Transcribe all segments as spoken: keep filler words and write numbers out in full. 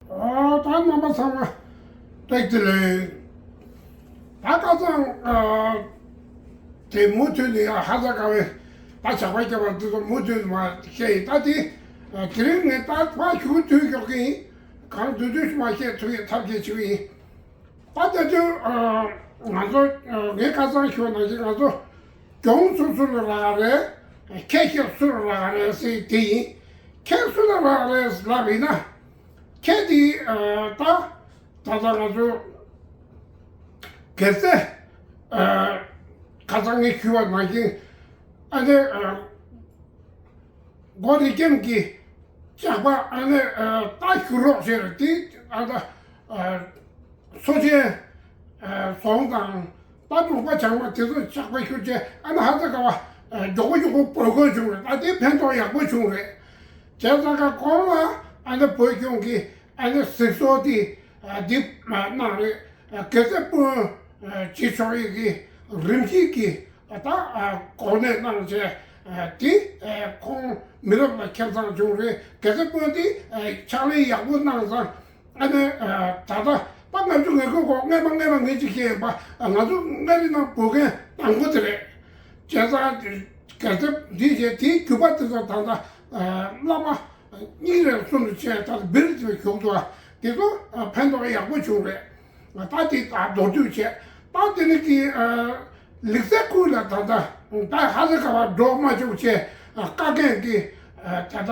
ཨོ་ད་རྣམ་པ་ཚང་མ་བཀྲ་ཤིས་བདེ་ལེགས། ད་ཁ་སང་ཨ་དེ་མུ་མཐུད་ནས་ཡང་ཧ་ཟ་ག་བའི་ད་ཇག་པ་རྒྱབ་པ་འདི་ཚོ་མུ་མཐུད་ནས་མ་བཤད་ཡིན། ད་དེ་ཨ་དེ་རིང་ངས་ད་ཕར་ཞུ་དུས་ཞོག་གི་ཡིན། གང་དུས་དུས་མ་བཤད་ཐུབ་ཡས་ཐབས་ཤེས་བྱེད་ཀྱི་ཡིན། ད་ལྟ་དུས་ཨ་ང་ཚོ་ཨ་ངས་ཁ་སང་ཞུས་ནང་བཞིན་ང་ཚོ་གྱོང་སུ་སུ་ལ་རག་རེད། ཁེ་ཤེས་སུ་ལ་རག་རེད་ཟེར་དེ་ཡིན། ཁེ་སུ་ལ་རག་རེད་ལབ་ཡིན་ན། ཁེ་དེ་ཨ་ད་ད་ལྟ་ང་ཚོ་གལ་སྲིད་ཨ་ཁ་སང་ངས་ཞུས་པ་ནང་བཞིན་ཨ་ནི་ཨ་སྒོ་རི་རྒྱམ་གྱི་ཇག་པ་ཨ་ནི་ཨ་རྟ་ཞུ་རོགས་ཟེར་དེ་ཨ་ད་ཨ་སོ་ཆེན་ཨ་ཟོང་དང་རྟ་འབྲོག་པ་བྱང་མ་དེ་ཚོ་ཇག་པ་ཞུ་བྱས་ཨ་ནི་ཧ་ཙ་ག་བ་ཨ་མགྱོགས་པོ་མགྱོགས་པོ་བོད་སྐྱོར་བྱུང་རེད། ཨ་དེ་ཕན་ཐོགས་ཡག་པོ་བྱུང་རེད། བྱས་ཙང་ཀ་གོང་ལ་ཨ་ནི་བོད་གཞུང་གི་ཨ་ནི་གཟིགས་ཚོགས་དེ་ཨ་འདི་གནང་རེད། ཨ་གལ་སྲིད་དཔོན་ཨ་བྱེད་ཆོག་ཡས་ཀྱི་རིམ་བཞིན་གྱི་ད་ཨ་གོ་གནས་གནང་བྱས་ཨ་དེ་ཨ་ཁོང་མི་རབས་ལ་ཁེ་བཟང་བྱུང་རེད། གལ་སྲིད་དཔོན་དེ་ཨ་ཕྱག་ལས་ཡག་པོ་གནང་ཙང་ཨ་ནི་ཨ་ད་ལྟ་པ་ལྔ་བཅུ་ང་དགུ་གོ་ལྔ་པ་ལྔ་པ་ངེད་ཅིག་བཤད་ཡིན་པ་ཨ་ང་ཚོ་མངའ་རིས་ནང་བོད་མཁན་དང་པོ་དེ་རེད། བྱས་ཙང་གལ་སྲིད་འདི་བྱས་དེའི་རྒྱུད་པ་དེ་ཚོ་ད་ལྟ་ཨ་བླ་མ་གཉིས་རེ་གསུམ་རེ་བྱས་ད་ལྟ་བིར་དེ་བཞུགས་འདུག་དེ་ཚོ་ཨ་ཕན་ཐོགས་ཡག་པོ་བྱུང་རེད། ད་དེ་ད་མདོར་བསྡུས་བྱས་ད་དེ་ནི་གི་ཨ་ལིག་ཚད་ཀུན་ལ་ད་ལྟ་ད་ཧ་ཟེ་ག་བ་འགྲོ་མ་བཅུག་བྱས་ཨ་བཀའ་མཁན་གི་ཨ་ད་ལྟ་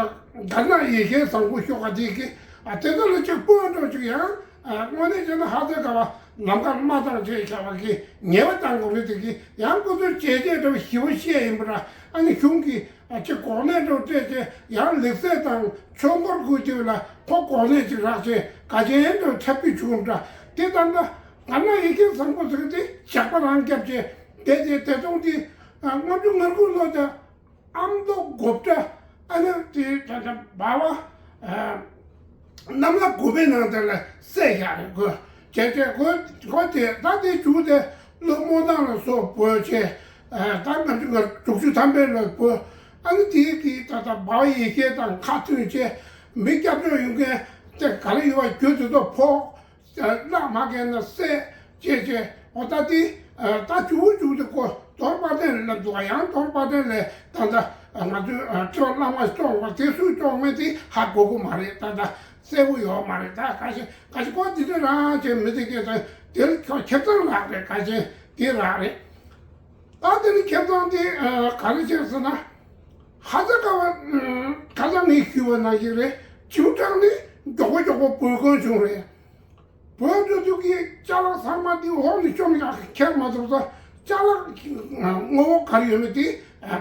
དགའ་ན་ཡེ་ཤེས་བཟང་པོ་ཤོག་ཁ་དེ་གི་ཨ་དེ་ཚོ་ལ་ཅིག་སྤོན་འགྲོ་བཅུག་ཡང་ཨ་དངོས་གནས་བྱས་ན་ཧ་ཟེ་ག་བ་ལམ་ཁ་མ་བཏང་བྱས་བྱ་བ་གི་ཉེས་པ་བཏང་དགོས་རེད། དེ་གི་ཡང་ཁོ་ཚོས་བྱས་རྗེས་འགྲོ་ཞི་བོ་བཤད་ཡིན་པ་ར་ཨ་ནི་གཞུང་གི་ཨ་ཅེ་གོ་གནས་འགྲོ་སྤྲད་ཅེ་ཡང་ལེགས་སྲས་དང་ཆོས་འཁོར་དགོས་དུས་ལ་ཁོ་གོ་གནས་ཅིག་རག་ཅེ་ག་ཅན་འགྲོ་ཐབས་ཀྱི་བྱུང་འདྲ། དེ་ལྟར་ན་ང་ན་ཡི་གེ་བཟང་པོ་ཟེར་གི་དེ་ཇག་པ་རང་སྐྱབས་ཅེ་དེ་དེ་དེ་དོང་དེ་ལྔ་བཅུ་ང་དགུ་ལོ་དེ་ཨ་མདོ་དགུ་བརྒྱ་ཨ་ནི་དེ་ད་ལྟ་བ་བ་ཨ། གནམ་ལ་དགུ་པའི་ནང་དེ་ལ་བསད་བཞག་རེད་གོ། བྱས་བྱས་གོ་གོ་དེ་ད་དེ་བྱུང་དེ་ལོ་རྨོ་ཐང་ལ་སོགས་བོད་བྱས་ད་ང་ཚོ་ང་དྲུག་ཅུ་ཐམ་པའི་ལ་བོད་ཨ་ནི་དེའི་གི་ད་ད་འབའ་ཡེ་ཤེས་དང་ཁ་མཐུན་བྱས་མི་སྐྱབས་བཅོལ་ཡོང་མཁན་དེ་ག་རེ་ཡོད་པ་རྒྱུ་དེ་ཚོ་ཕོག་བརླག་མ་མཁན་ན་བསད་བྱས་བྱས་འོ་ད་དེ་ད་བྱུང་བྱུང་དེ་གོ་རྡོར་དཔལ་ལྡན་ལབ་འདུག་ཡང་རྡོར་དཔལ་ལྡན་ལས་ད་ད་ང་ཚོའི་ཁྱོད་བླ་མ་སྐྱོང་བ་དེ་སུས་སྐྱོང་མེད་དེ་ཧ་གོ་གི་མ་རེད། ད་ད་གསལ་པོ་ཡོད་མ་རེད། ད་ག་ཞིག་ག་ཞིག་གོ་དེ་དེ་རང་བྱས་མི་དེ་སྐད་ད་དེར་ཁྱོད་ཁྱེད་ཚང་ལགས་རེད། ག་ཅན་དེ་རང་རེད། ད་དེ་ནི་ཁྱེད་ཚང་དེ་ག་རེ་བྱས་ཟེར་ན་ཧ་ཟ་ག་བ་ཁ་སང་ངས་ཞུས་པ་ནང་བཞིན་རེད། བྱིའུ་ཀྲང་ནི་མགྱོགས་པོ་མགྱོགས་པོ་བོད་དགོན་བྱུང་རེད། བོད་འགྲོ་དུས་ཀྱི་ཅ་ལག་ཚང་མ་དེ་འོག་ནས་བཅོམ་ཡག་ཁྱེར་མ་ཐུབ་ཙང་ཅ་ལག་དངོས་པོ་ག་རེ་ཡོད་མེད་དེ་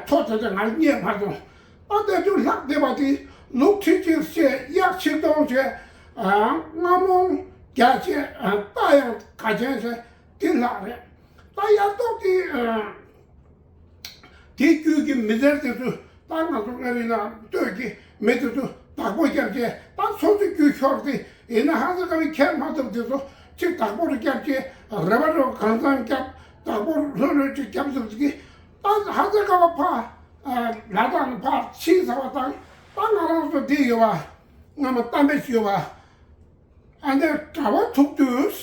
ཐོ་དེ་ཚོ་ང་རྙེད་མ་སོང་། ཨ་དེ་དུས་ལྷག་བསྡད་པ་དེ་ལུག་ཁྲི་གཅིག་བཅས་གཡག་ཆིག་སྟོང་བཅས་རྔ་མོང་བརྒྱ་བཅས་རྟ་ཡང་ག་ཅན་བཅས་དེ་ལྷག་རེད། ད་ཡག་ཐོག་དེ། དེ་རྒྱུད་ཀྱི་མི་སེར་དེ་ཚོ་ད་ང་ཚོ་མངའ་རིས་ནང་སྡོད་ཀྱི་མི་དེ་ཚོ་བདག་པོ་རྒྱབ་བྱས་ད་སོ་སོ་རྒྱུད་ཤོར་ཏེ་ཡིན་ན་ཧ་ཟ་ག་བའི་ཁྱེར་མ་ཐུབ་དེ་ཚོ་ཅིག་བདག་པོ་རུ་རྒྱབ་བྱས་རེ་བ་རུ་གང་ཚང་རྒྱབ་བདག་པོ་ལྷོད་ལྷོད་ཅིག་རྒྱབ་ཐུབ་ཀྱི་ད་ཧ་ཟ་ག་བ་ཕ་ལ་དང་ཕ་ཕྱིན་ཚར་བ་དང་ད་ང་རང་ཚོ་འདི་ཡོད་བ་སྔ་མ་གཏམ་དཔེ་ཞུས་བ། ཨ་ནི་གྲྭ་པ་ཐུག་དུས།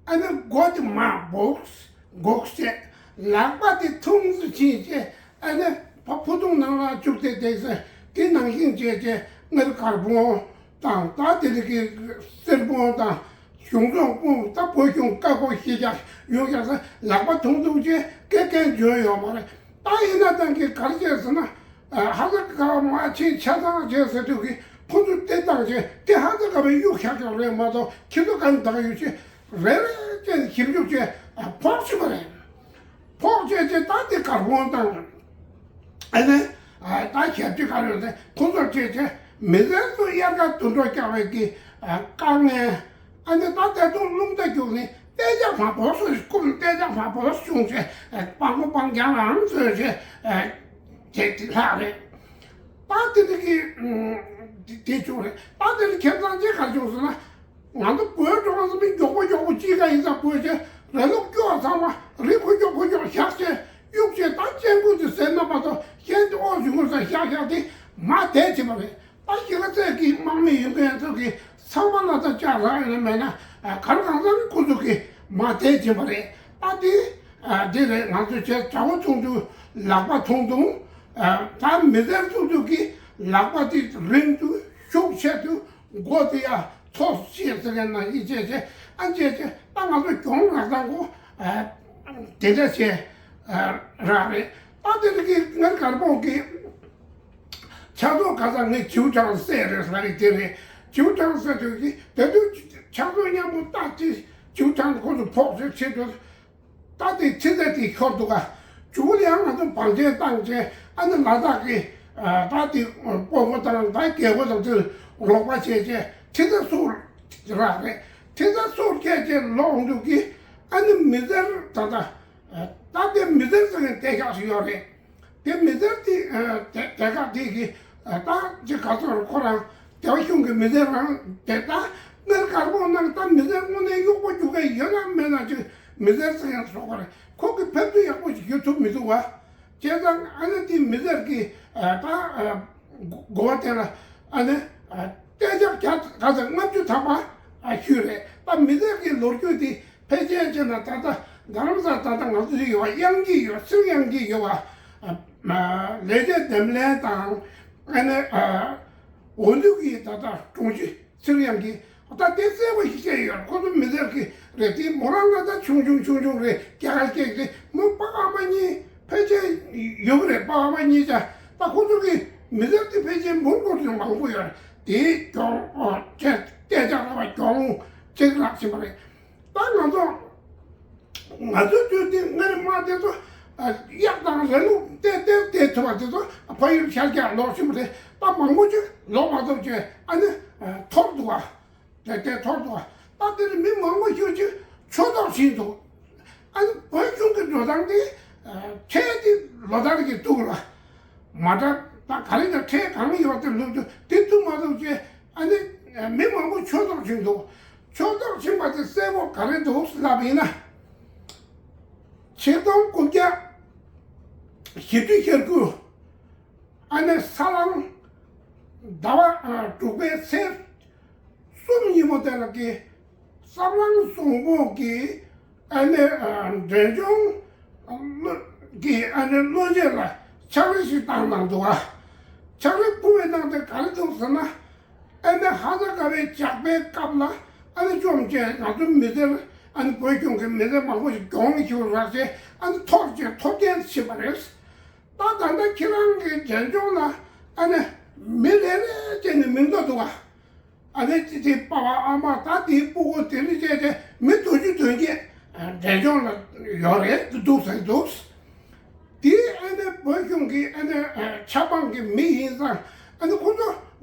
ཨ་ནི་སྒོ་དེ་མར་སྦོགས། སྒོག་བྱས། ལག་པ་དེ་ཐུང་སུ་ཕྱིན་བྱས། ཨ་ནི་ཕ་ཕུ་ཐུང་ནང་ལ་བཅུག་སྟེ་བསྡད་ཟེར། དེ་ནང་བཞིན་བྱས་བྱས་སྔར་དཀར་པོ་དང་ད་དེ་རིགས་ཀྱི་སེར་པོ་དང་གཞུང་ཚོང་དཔོན་ད་བོད་གཞུང་བཀའ་བསྒོ་ཞེས་བྱ་ཡོང་བྱས་ཟེར་ལག་པ་ཐུང་ཐུང་བྱས་སྐད་སྐད་འཇོན་ཡོད་མ་རེད། ད་ཡིན་ན་ཏང་གིས་ག་རེ་བྱས་ཟེར་ན། ཧ་ཟ་ག་བ་མ་ཕྱིན་ཆ་ཚང་བྱས་ཟེར་དུས་ཀྱི་ཁོ་ཚོས་དེ་བཏང་བྱས་དེ་ཧ་ཟ་ག་བའི་གཡུག་བཞག་ཀྱང་རེད་མ་གཏོགས་ཁྱེད་ཚོ་ག་ནས་བདག་ཡོད་ཅེས་རེ་རེ་བྱས་ཞིབ་འཇུག་བྱས་ཕོག་ཕྱིན་པ་རེད། ཕོག་བྱས་བྱས་ད་དེ་དཀར་པོ་དང་ཨ་ནི་ད་ཞབས་ཕྱི་ག་རེ་ཡོད་དེ་ཁོ་ཚོར་བྱས་བྱས་མི་ཚེ་ཚོ་དབྱར་ཁ་དུད་འགྲོ་བཀྱག་པའི་གི་དཀའ་ངལ། ཨ་ནི་ད་ད་དུང་རླུང་རྟ་རྒྱུག་ནི་ཏེ་ཅག་མ་བོ་སོ་ཀུམ་ཏེ་ཅག་མ་བོ་བྱུང་ཆེ་སྤང་མོ་སྤང་རྒྱང་རང་ཚོས་ཆེ་དེ་དེ་ལྷག་རེད། ད་དེ་དེ་གི་དེ་བྱུང་རེད། ད་དེ་ནི་ཁྱེད་ཚང་ཅེ་གར་བྱུང་སོང་ན་ང་ཚོ་བོད་འགྲོ་བ་ཚོ་མི་མགྱོགས་པོ་མགྱོགས་པོ་ཅི་ག་ཡིན་ཙང་བོད་ཆེ་རེ་ལོག་སྐྱོ་བ་ཚང་མ་རི་ཁུ་ཀྱོག་ཁུ་ཀྱོག་བཞག་ཆེ་གཡུག་ཆེ་ད་སྤྱན་ཁུ་དེ་ཟེར་ན་མ་གཏོགས་གཞན་དེ་ཨོ་ཞུ་ངོ་ས་བཞག་བཞག་དེ་མ་བསྡད་ཅེ་མ་རེད། ད་ཞིག་ལ་རྩེ་གི་དམག་མི་ཡོད་མཁན་ཚོ་གི་ཚང་མ་ལ་ད་ ལྕགས་རག་ཡོད་ན་མེད་ན་གར་གང་ཚང་ཁོ་ཚོ་གི་མ་དེ་བྱེད་པ་རེད། ད་དེ་དེ་རེད། ང་ཚོ་བྱས་བྱ་བ་ཐུང་ཐུང་ལག་པ་ཐུང་ཐུང་ད་མི་སེར་ཚོ་ཚོ་གི་ལག་པ་དེ་རིང་དུ་ཤུགས་ཆེ་དུ་མགོ་དེ་ཡ་ཐོག་ཤེས་ཟེར་མཁན་ནང་བཞིན་བྱས་བྱས་ཨ་བྱས་བྱས་ད་ང་ཚོ་གྱོང་རག་ཐང་གོ་དེ་འདྲ་བྱས་རག་རེད། ད་དེ་རིགས་ཀྱི་ངར་དཀར་པོ་གི་ཕྱག་ཐོག་ག་ས་ངས་བྱིའུ་ཁྲང་བསད་རེད་ལབ་རེད། དེ་རེད། བྱིའུ་ཁྲང་བསད་དུས་ཀྱི་དེ་དུས་ཕྱག་ཐོག་མཉམ་པོ་བཏགས་ཏེ་བྱིའུ་ཁྲང་ཁོ་ཚོ་ཕོག་ཚེ་ཆེད་དུ་ད་དེ་ཁྲི་ཚེ་དེ་ཤོར་འདུག་ག་བྱིའུ་ལ་ཡང་ང་ཚོ་བང་ཆེན་བཏང་བྱས་ཨ་ནི་ལ་དྭགས་ཀྱི་ད་དེ་སྤོ་བོ་དང་ད་རྒྱལ་པོ་དང་དེ་རོགས་པ་བྱས་བྱས་ཁྲི་ཚེ་སུ་རག་རེད། ཁྲི་ཚེ་སུ་སྐད་ཅེས་ལོག་འདུག་གི་ཨ་ནི་མི་སེར་ད་ལྟ་ད་དེ་མི་སེར་ཟེར་མཁན་དེ་ཤག་ཞིག་ཡོད་རེད། དེ་མི་སེར་དེ་དེ་དེ་ག་དེ་གི་ད་ཅི་ག་ཚོད་ཁོ་རང་དེ་བ་གཞུང་གི་མི་སེར་རང་དེ་ད་དངུལ་དཀར་པོ་ནང་ད་མི་སེར་དངོས་གནས་གཡོག་པོ་རྒྱུག་གི་ཡོད་ན་མེད་ན་ཅིག་མི་སེར་ཟེར་མཁན་སོགས་པ་རེད། ཁོ་གི་ཕན་ཚུན་ཡག་པོ་ཞིག་ཡོད་ཐུབ་མི་འདུག་བ། བྱས་ཙང་ཨ་ནི་དེ་མི་སེར་གི་ད་གོ་བ་དེ་ལ་ཨ་ནི་གཏན་འཇགས་བརྒྱ་ག་ཚོད་ལྔ་བཅུ་ཐམ་པ་ཞུས་རེད། ད་མི་སེར་གི་ལོ་རྒྱུས་དེ་ཕལ་ཆེར་བྱས་ན་ད་ལྟ་རྡ་རམ་ས་ལ་ད་ལྟ་ང་ཚོ་ཞིག་ཡོད་པ་གཡང་སྐྱིད་ཡོད། ཚུར་གཡང་སྐྱིད་ཡོད་པ། ལས་བྱེད་འདེམས་ལྷན་དང་ཨ་ནི་འོས་བསྡུ་གི་ད་ལྟ་དྲུང་ཆེ་ཚུར་གཡང་སྐྱིད་ད་དེ་གསལ་པོ་ཞིག་བཤད་ཡོད། ཁོ་ཚོ་མི་སེར་གི་རེད། དེ་མོ་རང་ང་ད་ཆུང་ཆུང་ཆུང་ཆུང་རེད། རྒྱ་གར་སྐད་རེད། མོ་པ་ཨ་མ་གཉིས་ཕལ་ཆེར་ཡོད་རེད། པ་ཨ་མ་གཉིས་ཆ་ད་ཁོ་ཚོ་གི་མི་སེར་དེ་ཕལ་ཆེར་མུར་མུར་དུ་མང་པོ་ཡོད་རེད། དེའི་གྱོང་ཨོ་ཁྱེད་སྐད་ཆ་ལ་བ་གྱོང་ཅིག་རག་ཕྱིན་པ་རེད། ད་ང་ཚོ་ང་ཚོ་དུས་དེ་སྔར་མ་དེ་ཚོ་གཡག་དང་ར་ལུག་བལྟས་བལྟས་བལྟས་ཐུབ་པ་དེ་ཚོ་ཕ་ཡུལ་ཤར་རྒྱག་ལོག་ཕྱིན་པ་རེད། ད་མང་པོ་ཅིག་ལོག་མ་ཐུབ་ཅེས་ཨ་ནི་འཐོར་འདུག་བ། དེ་དེ་ཐོག་ཏུ་ད་དེར་མི་མང་པོ་ཞིག་ཅིག་ཕྱོགས་གཏོགས་བྱས་འདུག་ཨ་ནི་བོད་གཞུང་གི་འགྲོ་སྟངས་དེ་ཁྱེད་ཀྱི་ལོ་ལྟར་གྱི་འདུག་ལ། མ་འདྲ་ད་ག་རེ་དང་ཁྲལ་གང་ཡོད་དེ་ལུགས་དུ་དེ་ཐུབ་མ་ཐུབ་ཅེས་ཨ་ནི་མི་མང་པོ་ཕྱོགས་གཏོགས་བྱས་འདུག་ཕྱོགས་གཏོགས་ཕྱིན་པ་དེ་གསལ་པོ་ག་རེ་འདུག་ལབ་ཡིན་ན། ཆིག་སྟོང་དགུ་བརྒྱ་བཞི་བཅུ་ཞེ་དགུ། ཨ་ནི་ས་གླང་ཟླ་བ་དྲུག་པའི་ཚེས་གསུམ་ཉིན་མོ་དེ་ལ་གི་སྲབ་གླང་བཟང་པོ་གི་ཨ་ནི་འབྲས་ལྗོངས་གི་ཨ་ནི་བློ་འབྱེད་ལ་ཕྱག་ལས་ཤིག་བཏང་གནང་འདུག་ཨ། ཕྱག་ལས་ཕུལ་བའི་ནང་དེ་ག་རེ་འདུག་ཟེར་ན། ཨ་ནི་ཧ་ས་ག་བའི་ཇག་པའི་སྐབས་ལ་ཨ་ནི་བཅོམ་བྱས་ང་ཚོ་མི་སེར་ཨ་ནི་བོད་གཞུང་གི་མི་སེར་མང་པོ་ཞིག་གྱོང་ཞིག་རག་བྱས་ཨ་ནི་འཐོར་བྱས་འཐོར་རྐྱེན་ཕྱིན་པ་རེད། ད་ད་ལྟ་ཁྱེད་རང་གི་འབྲས་ལྗོངས་ལ་ཨ་ནི་མི་རེ་རེ་བྱས་ནས་མིང་ཐོ་འདུག་བ། ཨ་ནི་ཅི་ཅི་པ་བ་ཨ་མ་ད་དེའི་སྤུ་གུ་དེ་རིགས་བྱས་ཏེ་མི་དུང་ཕྱུར་དོན་བརྒྱད་འབྲས་ལྗོངས་ལ་ཡོད་རེད་འདུག་ཟེར་འདུག་དེའི་ཨ་ནི་བོད་གཞུང་གི་ཨ་ནི་ཆབ་འབངས་ཀྱི་མི་ཡིན་ཙང་ཨ་ནི་ཁོ་ཚོ་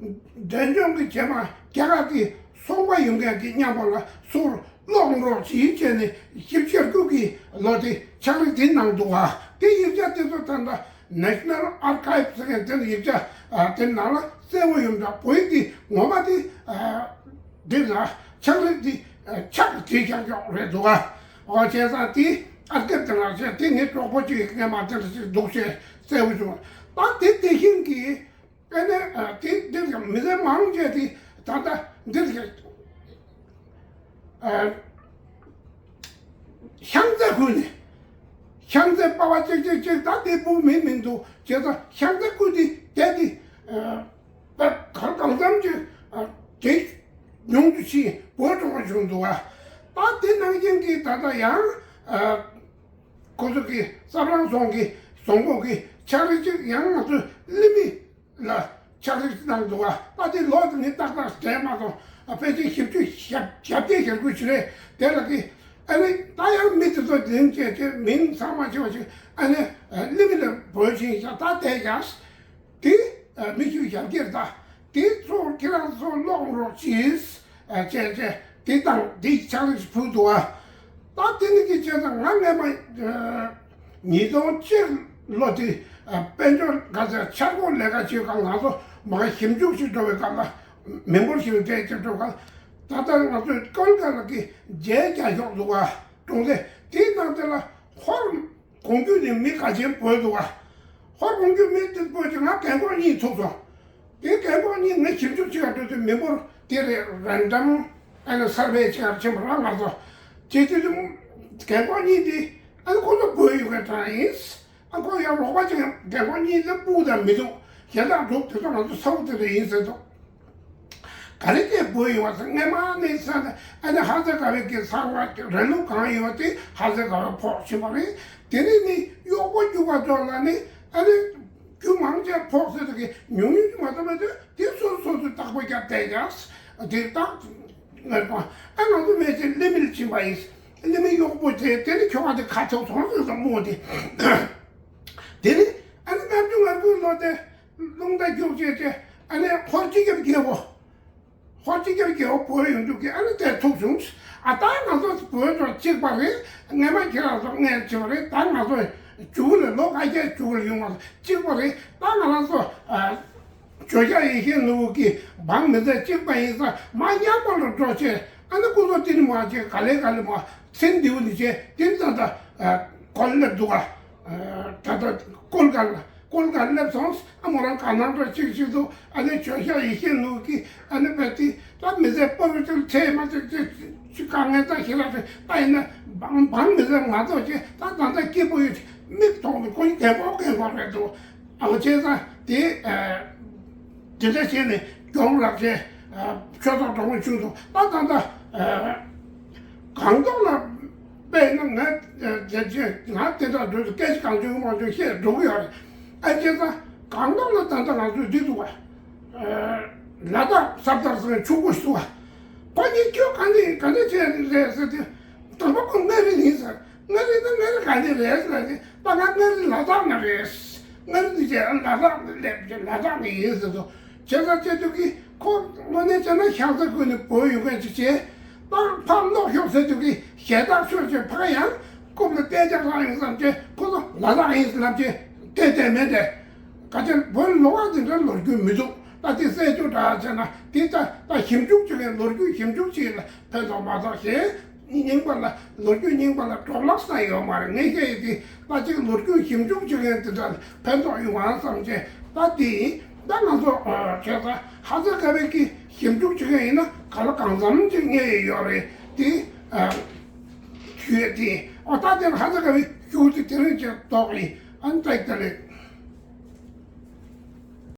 འབྲས་ལྗོངས་ཀྱི་རྗེས་མ་རྒྱ་གར་གྱི་ཚོང་པ་ཡོང་མཁན་གྱི་མཉམ་པོ་ལ་ཚུར་སློག་རོགས་གྱིས་བྱས་ནས་བཞི་བཅུ་ཞེ་དགུ་གི་ལོ་དེ་ཕྱག་ལས་དེ་གནང་འདུག་ག་དེ་ཡིག་ཆ་དེ་ཚོ་ད་ལྟ་National Archive ཟེར་མཁན་དེ་ལ་ཡིག་ཆ་དེ་ནང་ལ་གསལ་པོ་ཡོད་འདུག་བོད་ཡིག་དེ་ངོ་མ་དེ་འདི་ལ་ཕྱག་ལས་དེ་ཕྱག་བྲིས་བཞག་ཡོད་རེད་འདུག་ག་ཨོ་བྱས་ཙང་དེ་ཨར་ཀེབ་དེ་ལ་བྱས་དེ་ངས་གྲོགས་པོ་གཅིག་གིས་ངས་མ་དེ་ལ་ཞིག་འདུག་ཞེས་གསལ་པོ་བྱུང་། ད་དེ་དེ་བཞིན་གྱི་ཨ་ནི་དེ་འདིར་ཀྱང་མི་སེར་མང་ཆེ་དེ་ད་ལྟ་འདིར་ཀྱང་ཤང་རྩེ་ཁུལ་ནས་ཤང་རྩེ་པ་བ་གཅིག་གཅིག་གཅིག་ད་དེ་བུ་མིན་མིན་འདུག་བྱས་ཙང་ཤང་རྩེ་ཁུལ་དེ་དེ་དེ་གར་གང་འཚམ་གྱི་དེ་ཉུང་དུ་ཕྱིན་བོད་གྲོང་བ་བྱུང་འདུག་བ། ད་དེ་ནང་བཞིན་གྱི་ད་ལྟ་ཡང་ཁོ་ཚོ་གི་སྲབ་རང་རྫོང་གི་རྫོང་ཁོངས་ཀྱི་ཕྱག་རིས་གཅིག་ཡང་ང་ཚོ་ལི་མི་ལ་ཕྱག་རིས་གནང་འདུག་བ། ད་དེ་ལོ་དེ་ནི་ཏག་ཏག་དྲན་མ་སོང་། ཨ་ཕལ་ཆེར་བཞི་བཅུ་ཞེ་བརྒྱད་ཞེ་དགུ་ཞིག་རེད། དེ་ལ་གི་ཨ་ནི་ད་ཡང་མི་དེ་ཚོ་འཛིན་བྱས་ཏེ་མིང་ཚང་མ་བྱས་པ་ཞིག་ཨ་ནི་ལི་མི་ལ་འབོད་བཞིན་བཞག་ད་བསྡད་ཀྱང་། དེ་མི་ཤུགས་ཞབས་ཀྱིར་ད་དེ་ཚོ་ཁྱེད་རང་ཚོ་ཀློག་རོགས་གྱིས་བྱས་བྱས་དེ་དང་དེ་ཕྱག་ལས་ཕུལ་འདུག་བ། ད་དེ་ནི་གི་བྱས་ཙང་ང་སྔས་མ་ཉིས་སྟོང་གཅིག་ལོ་དེ་དཔལ་འབྱོར་ག་ཚད་འཆར་སྒོ་ལས་ཀ་བྱེད་སྐབས་ང་ཚོ་མ་ཞིབ་འཇུག་ཞིག་འགྲོ་བའི་སྐབས་ལ་མི་འབོར་ཞིག་གྲས་ཀྱི་འགྲོ་སྐབས་ད་ལྟ་ང་ཚོས་ཀོལ་ཀ་ལ་གི་མཇལ་རྒྱ་ཤོག་འདུག་བ། གྲོང་སྡེ་དེའི་ནང་དེ་ལ་ཧོར་གོང་རྒྱུ་ནི་མི་ག་ཚད་བོད་འདུག་བ། ཧོར་གོང་རྒྱུ་མི་དེ་བོད་ཀྱི་ང་རྒན་གོག་གཉིས་ཐུག་སོང་། དེ་རྒན་གོག་གཉིས་ང་ཞིབ་འཇུག་བྱེད་ག་འགྲོ་དུས་མི་འབོར་དེ་རེད་རན་ཌམ་ ཨ་ནི་གསར་པའི་ཆེད་ཕྱིན་པ་རང་ང་ཚོ་བྱེད་དུས་དུ་རྒན་གོག་གཉིས་དེ་ཨ་ནི་ཁོ་ཚོ་བོད་ཡོད་མཁན་དྲང་ཡིན། ཨ་ཁོ་ཡང་རོགས་པ་ཅིག་རྒན་གོག་གཉིས་ལ་སྤུ་དང་མི་འདུག་གཞན་དག་འདུག་དེ་ཚོ་ང་ཚོ་ས་འོག་དེ་ལ་ཡིན་ཟེར་འདུག་ག་རེ་བྱས་བོད་ཡོང་བ་ཟེར། སྔས་མ་ནས་ས་ནས་ཨ་ནི་ཧ་ཟེ་ག་བའི་གི་ཚང་མ་ར་ལུག་གང་ཡོད་པ་དེ་ཧ་ཟེ་ག་བའི་ཕོག་ཕྱིན་པ་རེད། དེ་ནས་ནི་གཡོག་པོ་རྒྱུག་པ་ཚོ་ལ་ནི་ཨ་ནི་རྒྱུ་མང་ཆེ་ཕོག་ཟེར་གི་ཉུང་ཉུང་ཅིག་མ་གཏོགས་མེད་དུས་དེ་སོ་སོ་སོ་བདག་པོ་རྒྱབ་བསྡད་ཀྱག་དེ་བདག་ངར་པ་ཨ་ང་ཚོ་མེད་ཚེ་ལི་མིར་ཕྱིན་པ་ཡིན། ལི་མི་གཡོག་པོ་དེ་དེ་ནི་ཁྱོ་ག་དེ་ཁ་ཐོག་སོང་ཟེར་སོང་མོ་དེ། དེ་ནི་ཨ་ནི་ལྔ་བཅུ་ང་དགུ་ལོ་དེ། རླུང་རྟ་རྒྱུག་བྱས་ཏེ་ཨ་ནི་ཧོར་སྤྱི་ཁྱབ་རྒྱལ་པོ། ཧོར་སྤྱི་ཁྱབ་རྒྱལ་པོ་བོད་ཡོང་རྒྱུ་གི་ཨ་ནི་དེ་ཐུག་བྱུང་། ཨ་ད་ང་ཚོ་བོད་ཚོ་གཅིག་པ་རེད། སྔས་མ་ཁྱེད་རང་ཚོ་ངན་བྱེད་པ་རེད། ད་ང་ཚོ་རྒྱུག་ལ་ལོ་ཁ་ཤས་རྒྱུག་ལ་ཡོང་བ་གཅིག་པ་རེད། ད་ང་རང་ཚོ་ཨ་ཇོ་ཤཱཀ་ཡེ་ཤེས་ནོར་བུ་གི་འབངས་མི་སེར་གཅིག་པ་ཡིན་ཙང་མ་མཉམ་པོ་ལ་འགྲོ་བྱས། ཨ་ནི་སྐུ་ཚོ་དེ་ནི་མ་བྱས་ག་ལེ་ག་ལེ་མ་ཚེ་འདིའུ་ནི་བྱས་དེ་ནི་ད་ལྟ་གོ་ལ་སླེབས་འདུག་ག་ད་ལྟ་ཀོལ་ག་ལ། ཀོལ་ག་སླེབས་སོང་། ཨ་མོ་རང་ག་ནང་འགྲོ་གཅིག་གཅིག་ཏུ་ཨ་ནི་ཇོ་ཤཱཀ་ཡེ་ཤེས་ནོར་བུ་གི་ཨ་ནི་བས་དེ་ད་མི་ཚེ་སྤོ་རུ་ཅིག་ཚེ་མ་ཅིག་ཅིག་ཅིག་དཀའ་ངལ་ད་ཞིག་རག་ཅིག་ད་ཡིན་ན་འབངས་འབངས་མི་ཚེ་མ་གཏོགས་ཅིག་ད་ད་ལྟ་སྐྱིད་པོ་ཡོད་མིག་མཐོང་ནས་ཁོ་རྒན་གོག་རྒན་གོག་རེད་འདུག་ཨ་མ་བྱས་ཙང་དེ་དེ་འདྲ་བྱས་ནས་མགྱོགས་རག་ཅེས་ཆོས་ཚོགས་གྲོང་མི་ཆུང་དུ་ད་ད་ད་གང་ཐོག་ལ་དཔེར་ན་ང་དེ་ཚེ་ང་དེ་འདྲ་འགྲོ་སྐད་ཆ་གང་བྱུང་མང་བྱུང་བཤད་འགྲོ་གི་ཡོད་རེད། ཨ་བྱས་ཙང་གང་ཐོག་ལ་ད་ལྟ་ང་ཚོས་འདི་འདུག་བ། ལ་དྭགས་ས་མཐར་ཟེར་ཕྱུག་པོ་ཞིག་འདུག་བ། ཁོ་གཉིས་ཁྱོད་ག་ནས་ག་ནས་བྱས་རེད་ཟེར་དུས་དང་པོ་ཁོ་མངའ་རིས་ཡིན་ཟེར། མངའ་རིས་ན་མངའ་རིས་ག་ནས་རེད་ཟེར་ལ་ནི་ད་ང་མངའ་རིས་ལ་དྭགས་ན་རེད། མངའ་རིས་ནས་བྱས་ལ་དྭགས་ནས་སླེབས་བྱས་ལ་དྭགས་ནས་ཡིན་ཟེར་དུས་བྱས་ཙང་བྱས་དུས་ཀྱི་ཁོ་དངོས་གནས་བྱས་ན་ཤ་ཚ་ཁུལ་ནས་བོད་ཡོང་མཁན་ཅིག་བྱས། ད་ཕར་ལོག་ཤོག་ཟེར་དུས་ཀྱི་ཞལ་ཏག་ཤོར་བྱས་ཕར་ཡང་རྐུབ་ལ་གཏད་རྒྱག་ལངས་ཡོང་བསམ་བྱས་ཁོ་ཚོ་ལ་དྭགས་ཡིན་ཟེར་ལབ་བྱས་བལྟས་བལྟས་མེད་དེ། ག་ཅན་བོད་ལོ་བ་འདི་འདྲ་ལོ་རྒྱུས་མི་འདུག་ད་དེ་གསལ་ཆོ་འདྲ་བྱས་ན་དེ་ད་ད་ཞིབ་འཇུག་བྱེད་མཁན་ལོ་རྒྱུས་ཞིབ་འཇུག་བྱེད་ལ་ཕན་ཐོགས་མ་ཐོགས་ཞེས་རྙིང་པ་ལ་ལོ་རྒྱུས་རྙིང་པ་ལ་གྲོགས་ལགས་ས་ཡོད་མ་རེད། ངས་བཤད་ཡི་དེ་ད་ཅིག་ལོ་རྒྱུས་ཞིབ་འཇུག་བྱེད་མཁན་དེ་འདྲ་ལ་ཕན་ཐོགས་ཡོང་ང་བསམ་བྱས་ད་དེ་ཡིན། ད་ང་ཚོ་བྱས་ཙང་ཧ་ཚ་ག་བའི་གི་ཞིབ་འཇུག་བྱེད་མཁན་ཡིན་ན་ག་ལ་གང་འཚམ་ཅིག་ངས་ཡོད་རེད་དེ་ཞུ་ཡས་དེ་ཨོ་ད་དེ་ཧ་ཚ་ག་བའི་ཞུ་དེ་དེ་རིང་ཅིག་ཏོག་ཡིན། ཨན་ཏྲེག་ཏྲེག་ལེ།